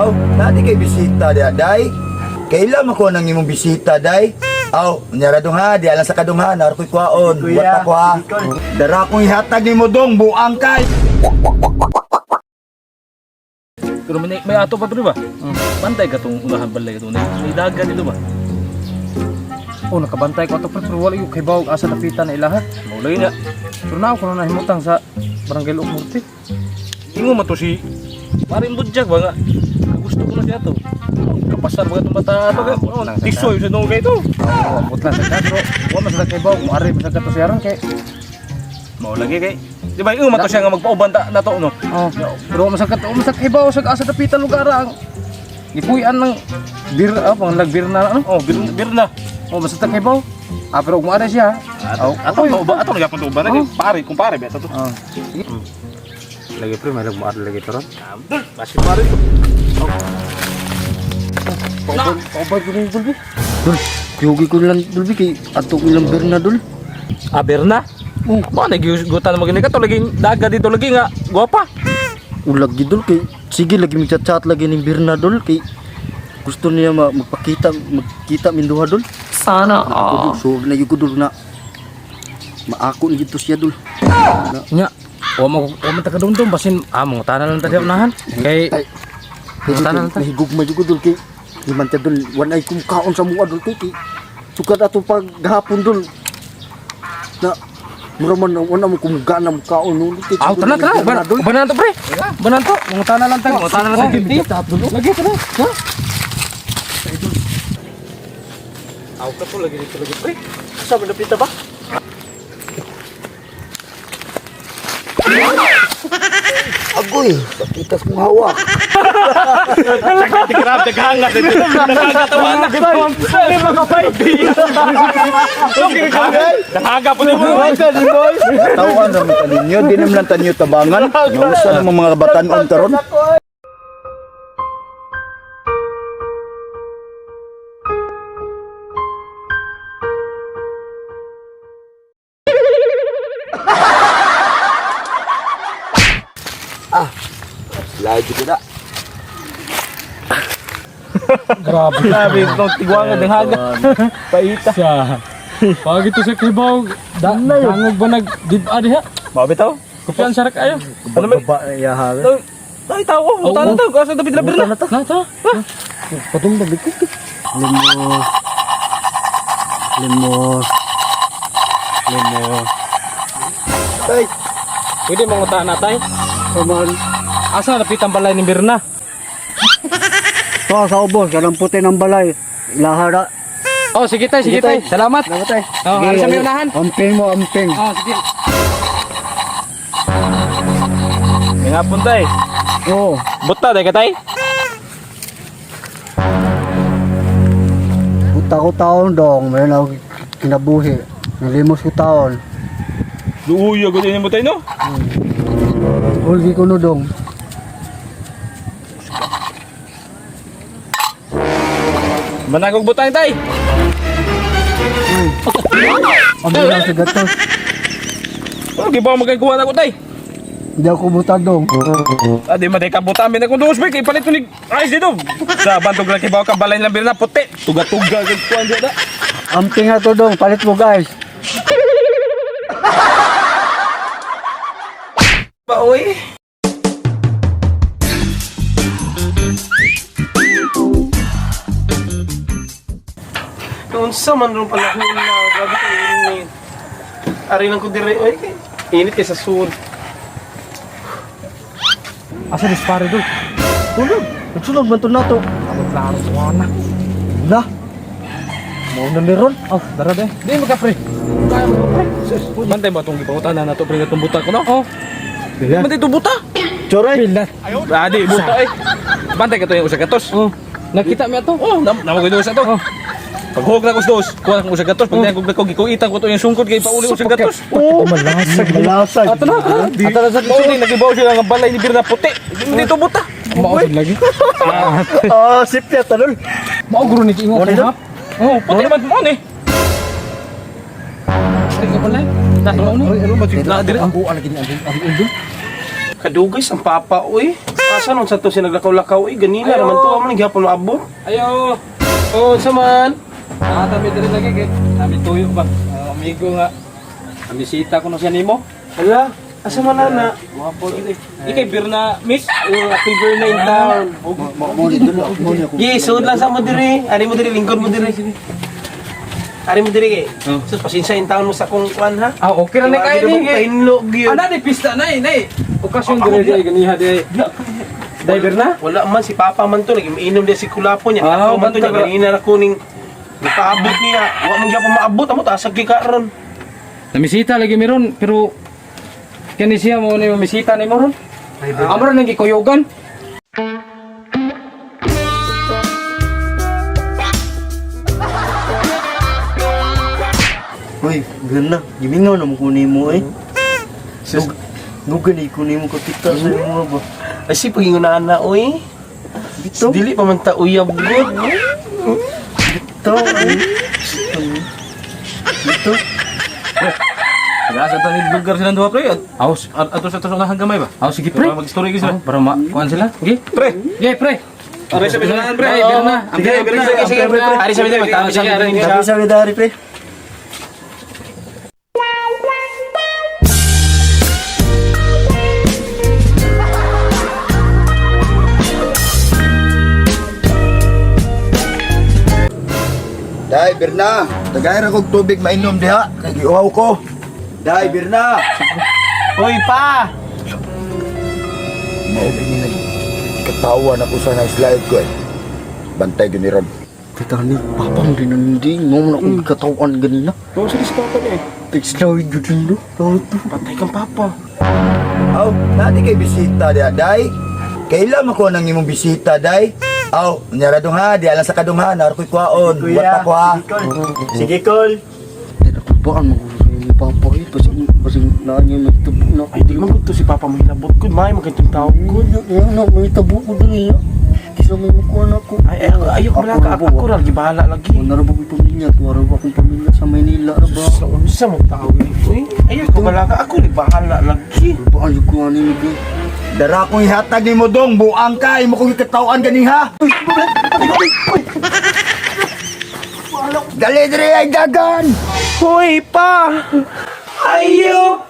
Aw, nadi kay bisita di day. Kailan mo ko nang imong bisita day? Aw, unya ra dong ha, di alang sa kadong ha, nar ko'y kuwaon. Kuya. Wata ko ha. Dara akong ihatag nimo dong, buang kay. Pero may ato pa pre ba? Pantay ka tong unahan balay ka tong. May daga dito ba? Oh, nakabantay ko ato pre pero wala yung kay bawog asa lapitan na ilaha. Maulay na. Pero na ako na nahimutang sa Barangay Luok Norte. Ingo man to si Paring Budjak ba nga? Gusto ko na siya to. Kapasar ba itong bata ato? Oh, tisoy sa nung kay to. Oh, ambot lang sa pero wa man sa kay bawog mo ari man sa kato siya ron kay. Maulagi kay. Di ba ingo man to siya nga magpauban ta na to no? Oh, pero wa man sa kato, wa man sa kay bawog sa asa lapitan lugar ang gipuy-an ng bir ah, pang lagbir na ano. Oh, bir, bir na. Oh, basta kay bawog. Ah, pero ug mo ari siya. Ato, ato to ba ato nagyapon to uban na kay pare kung pare ba to. Oh. Sige. Lagi pre, may mo ari lagi to ron. Dul, basket pare to. Paubad, paubad ko rin dulbi. Dul, kuyugi ko lang dul kay ato ko ilang berna dul. Ah, Berna. Oh, ba nagyugutan mo gini ka to lagi daga dito lagi nga gwapa. Ulag gid dul kay sige lagi mi chat lagi ning berna dul kay gusto niya magpakita magkita min duha dul. Sana Ako all. dul so na ko dul na maako ni gito siya dul. Nya, wa man ta kadumdum basin ah mangutana lang ta siya unahan. Kay Ay, Mangutana lang ta. Nahigugma jud ko dul kay di man ta dul wan ay kumkaon sa mua dul kay sukad ato pag gahapon dul na mura man wala mo kumugana mo kaon dul kay Aw, tana tana, banan to pre. Banan to, mangutana lang ta. Mangutana lang ta. Oh, lagi tana. Ha? Aw ka to lagi dito lagi pre. Sa malapit ba? Agoy, sakitas kong hawak. Grabe, naghangat. Nagkakatawa na. Naghaga po niyo. Tawaan ra man ninyo, di naman lang tanyo tabangan. Nausa namang mga batanon karon. Ah, lagi ko na. Grabe. Grabe, itong tigwangan, naghaga. Paita. Siya. Pag ito sa kibaw, da, dangog ba nag dib-a diha? Mabitaw. Kumpiyansa ra kayo. Ano may? Ba ya ha. Tay tao, mutan na tao, asa dapat labir na. Na ta. Patumba bigko. Limo. Limo. Limo. Tay, Pwede mangutana tay. Kaman. Asa lapitan balay ni Birna? To sa ubos, kanang puti ng balay. Lahara. Oh, sige tay, sige tay. Salamat. Salamat tay. Oh, ari sa may unahan. Amping mo, amping. Oh, sige. May hapon tay. Oo. Buta day ka tay. Buta ko taon dong, meron ako kinabuhi. Nalimos ko taon. Luuya gud ini mo tay no. Hulgi ko no dong. Managog butang tay. Ang lang sa gatos. Oh, gibaw magay kuha na ko tay. Hindi ako buta dong. Ah, di man day ka buta amin akong duos kay palit ko ni ice dito. Sa bantog lang kibaw ka balay lang na puti. Tuga-tuga kay kuan di na. Amping na to dong, palit mo guys. Ba oy. Unsa man ron panahon na grabe kay init. Ari lang ko dire oy kay init kay sa sud. Asa dispare dul? Tulog. Nagsulog man to na to. Klaro ko na. Na. Mao na ni ron. Oh, dara de. Di maka pre. Kaya mo pre. Bantay ba tong gipangutana na to pre katong buta ko no? Oh, Bantay to buta. Choray. bilat. Ah, di buta eh. Bantay ka to yung usa gatos. Oh, nakita mi ato. Oh, nam namo ko usa to. Oh. Paghug na ko sa dos, kuha na ko usa gatos, pag nagug na ko gikuitan ko to yung sungkod kay pauli usa gatos. Oh, malasag. Malasag. Ato na. Ato na sa Mao ni nagibaw siya nga balay ni Birna puti. Hindi to buta. Mao jud lagi. Ah, sip ya tanol. Mao guro ni ingon Mo ni ko dul? ha. Oh, puti man mo ni. Pre ka balay. Na, na, dire. Ang buwan lagi ni ang ang dul. Kadugay sang papa oy. Asa nun sa to siya naglakaw-lakaw eh ganina Ayo. raman to man gihapon maabot. Ayo. Oh, unsa man? Ah, tabi diri lagi kay. Nami tuyo ba? Ah, amigo nga. Amisita ko na siya nimo. Hala, asa man ana? Wapo gid eh. Ikay Birna, miss. Oh, happy birthday in town. Mo ni dul, mo ni ako. Ye, sud lang sa mo diri. Ari mo diri lingkod mo diri. Ari mo diri kay. Oh. Sus pasensya in town mo sa kung kwan ha. Ah, okay ra ni kay ni. Pahinlo gyud. Ana di pista nay, nay. Okasyon diri di ganiha di. Dai Birna? Wala man si Papa man to nag-inom din si Kulapo niya. Ah, Ako man to niya bantag ra. ganina ra kuning gipaabot niya. Wa man gyapon maabot amo ta asag ka ron. Namisita lagi meron pero kani siya mo ni misita ni mo ron. Amo ron nang gikuyugan. Uy, gana. Gimingaw na mo ko nimo eh. Nugan ko nimo kakita sa imo ba. Ay si pagingunaan na oy. Bitaw. Dili pa man ta uyab gud. Bitaw. eh. Bitaw. Sa tanid lugar silang duha pre. Aos. Ato sa ato sa gamay ba? Aos sige pre. Para mag-story gyud sila. Oh, para ma kuan sila. Sige. Pre. Sige pre. Aray sa bisahan pre. Pre, Birna. Sige, Sige, sige, sige. Ari sa bisahan, magtabi sa Sige, bisahan. Sabi sabi dari pre. Day, Birna, tagay ra kog tubig mainom diha kay giuhaw ko. Day, Birna. Hoy pa. Mao ni nag katawa na ko sa nice live ko eh. Bantay gyud ni Ron. Kita ni papa mo din hindi mo na akong katawan ganina. Oh, sa papa niya. Text na yun din do. Tawag to. Patay kang papa. Aw, nadi kay bisita diha, Day. Kailan mo ko nang imong bisita, Day? Aw, unya ra dong ha, di alang sa kadong ha, nar ko'y kuwaon. Wat pa ko ha. Sige, Col. Tinakubaan mo ko ni papa eh. Basig, basig na niya may tabo na. Ay di man gud to si papa mahilabot gud, may magantong tao gud. Ano, no, may tabo ko dali. Kisa may mukuha na ako. Ay ay ako ayoko Ako malaka na ako, ba? ako ra gibahala lagi. Wala na ba akong pamilya? Wala ba akong pamilya sa Maynila na ba? Sus, unsa man tao ni? Uy, ayoko malaka ako ni bahala lagi. Ba, ayoko nga ni Miguel. Dara kong ihatag nimo dong, buang ka, imo kong ikatawan ganiha. Dali diri ay dagan. Hoy pa. Ayo